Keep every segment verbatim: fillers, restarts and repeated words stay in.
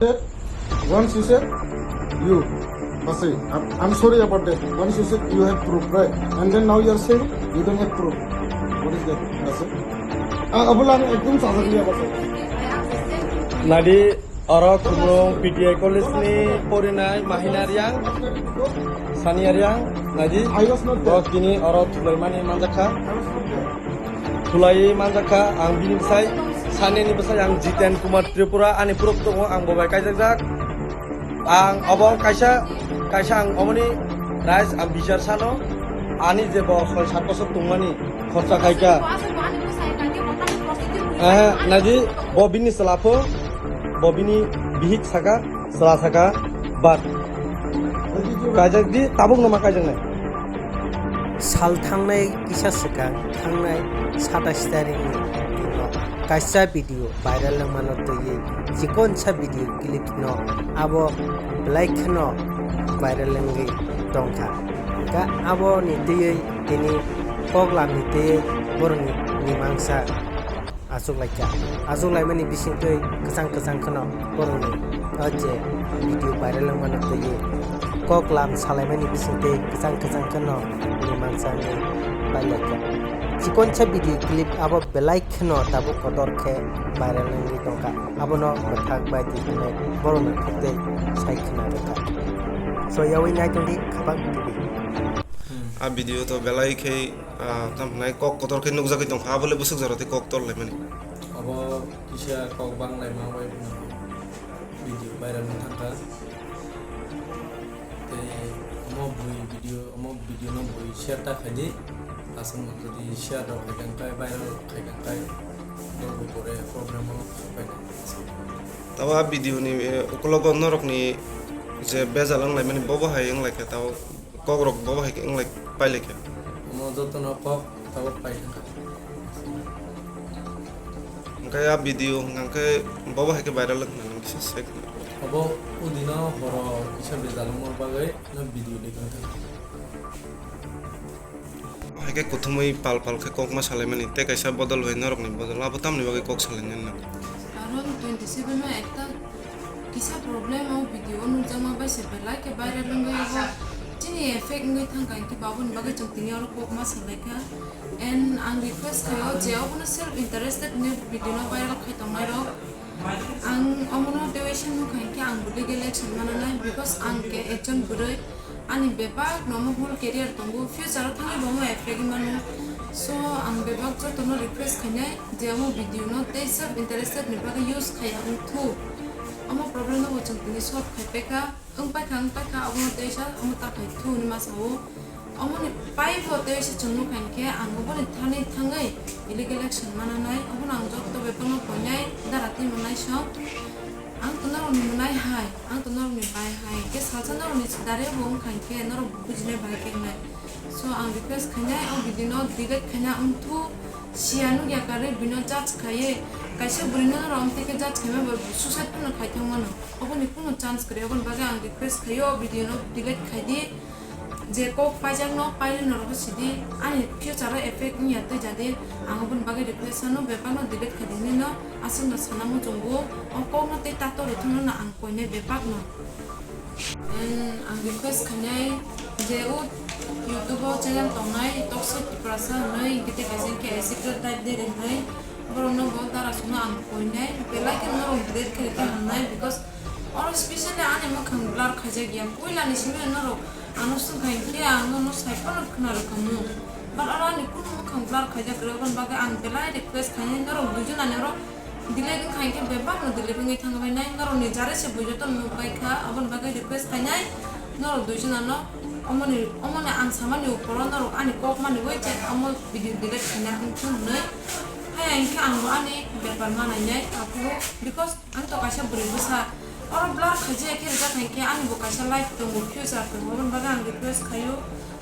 Once you said you, Basi, I'm, I'm sorry about that. Once you said you have proof, right? And then now you are saying you don't have proof. What is that, Basi? Ah, abula ang ekdom sajak liya, Basi. Nadi, oro Khumlung P T I College ni porinai Mahina Riang, Sania Riang, nadi, I was not there. Bo kini oro thulaimani manjakha. I was not there. Khulai manjakha, ang bini bwsai, sanini bwsai ang Jiten Kumar Tripura, ani purok tongo, ang bo bai kaijakjak. Ang obo kaisa, kaisa ang omoni rights ang bichar sano, ani je bo soi sat bosor tongmani khorcha khaikha. Eh, naidi, bo bini chwla pho, bo bini bihik saka, chwla saka, but kaijak di, tabuk no ma kaijaknai. Sal thangnai kisa swkang thangnai satais tarikni dino kaisa video viral wngmano twiwi chikonsa video clip no abo belai kheno viral wngwi tongkha. Hwnkhe aboni twiwi tini koklamni twiwi borokni mimangsa achuklaikha. Achuklaimani bisingtwi kwchang kwchang kheno borokni o je video viral wngmano twiwi koklam salaimani bisingtwi kwchang kwchang kheno mimangsa wngwi pailaikha. Chikonsa video clip abo belai kheno tabuk kotor khe viral wngwi tongkha. Abono mwthak bai di hwnwi borokni khuk tei sai khna rwkha. So yaui naitongdi Khapang T V. A video to belai khe, ah, tamo hwnai kok kotor khe nukjagwi tongkha, abole bwswk jora tei kok tol laimani. Abo kisa kok bang laima bai video viral wng thangkha. Tei omo bui video, omo video no bui share ta khaidi. Aswk no jodi share rok khai khe viral khai khe norok pore problem o sokphainai. Tamo a video ni, eh, ukulogo norok ni je bejal wng laimani bobo hai wng laikha tamo. Kok rok bobo hai khe wng lai, pai lai khe. Omo joto no kok tabuk pai thangkha. Hwnkhe a video hwnkha khe bobo hai khe viral wng kha nang kisa sek. Obo udino horo kisa bejal wngma bagwi no video leak wng thangkha. Hai khe kuthumwi pal pal khe kok ma salaimani tei kaisa bodol bai norokni bodol abo tamni bagwi kok salainani nang. Karon twenty seven o ekta kisa problem o video o nukjakma bai se belai khe viral wngwi abo chini effect wngwi thangkha, hinkhe baboni bagwi chwng tini oro kok ma salaikha. And ang request khaio je obono self interested hinwi video no viral khai tongnai rok. Ang omono tewaisa nukha hinkhe ang bo legal action mananai, because ang khe ekjon bwrwi, ani bebak no omo whole career tongo, future o thangwi bo omo effect wngmano. So ang bebak jotono request khainai je omo video no tei self interested ni bagwi use khaiya wngthu, omo problem no bo chwng tini solve khaipaikha. Wng paikha, wng paikha, obono teisa omo ta khai thu hinwi ma sao. Omoni paibo teisa chwng nukha hinkhe ang oboni thani thangwi illegal action mananai, obono ang joto bebakno koinai dara twi mwnai song. Ang to norokni mwnai hai, ang to norokni bai hai, hinkhe salsa norokni dare bo wngkha hinkhe norok bujinai bahai khe wngnai. So ang request khainai o video no delete khaina wngthu, siya nukya karwi buino judge khaiwi, kaisa bwrwino norok amtwi khe judge khaima bai suicide phano khai thangmano. Oboni kunu chance kwrwi, oboni bagwi ang request khaio, video no delete khai di. Je kok paijak no painai norok sidi, ani future o effect wngya twi jadi, ang oboni bagwi request ano bebak no delete khai di hinwi no aswk no sana muchungo, o kok no tei tato rwthwngno no ang koinai bebak no. And ang request khainai je o YouTube o channel tongnai Toxic Tiprasa hinwi, hinkhe tei kaisa hinkhe A C K type de rinai, borok no bo dara songno ang koinai, belai khe norok delete khe rwkhe hamnai, because oro specially ani mwkhang blur khaijak ya, puila ni simi norok ano swngkha hinkhe ang nono sai phano khna rwkha mung, but oro ani kunu mwkhang blur khaijak rw, aboni bagwi ang belai request khainai norok duijon ani oro delete wngkha hinkhe bebak no delete wngwi thangbainai, norokni jare se bui joto nukbaikha, aboni bagwi request khainai norok duijon ano omoni, omoni ang samani uporo norok ani kok mani bai je omo video delete khaina wngkha hinwi. Haya hinkhe ang bo ani bepar manainai aphuru, because ang to kaisa bwrwi bwsa, oro blur khaijak khe rijak hinkhe ani bo kaisa life tongo, future tongo, aboni bagwi ang request khaio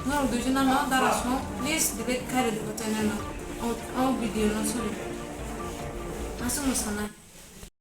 norok duijon ano dara song please delete khai rwdi bo channel no, o, o video no, sorry, aswk no sanai.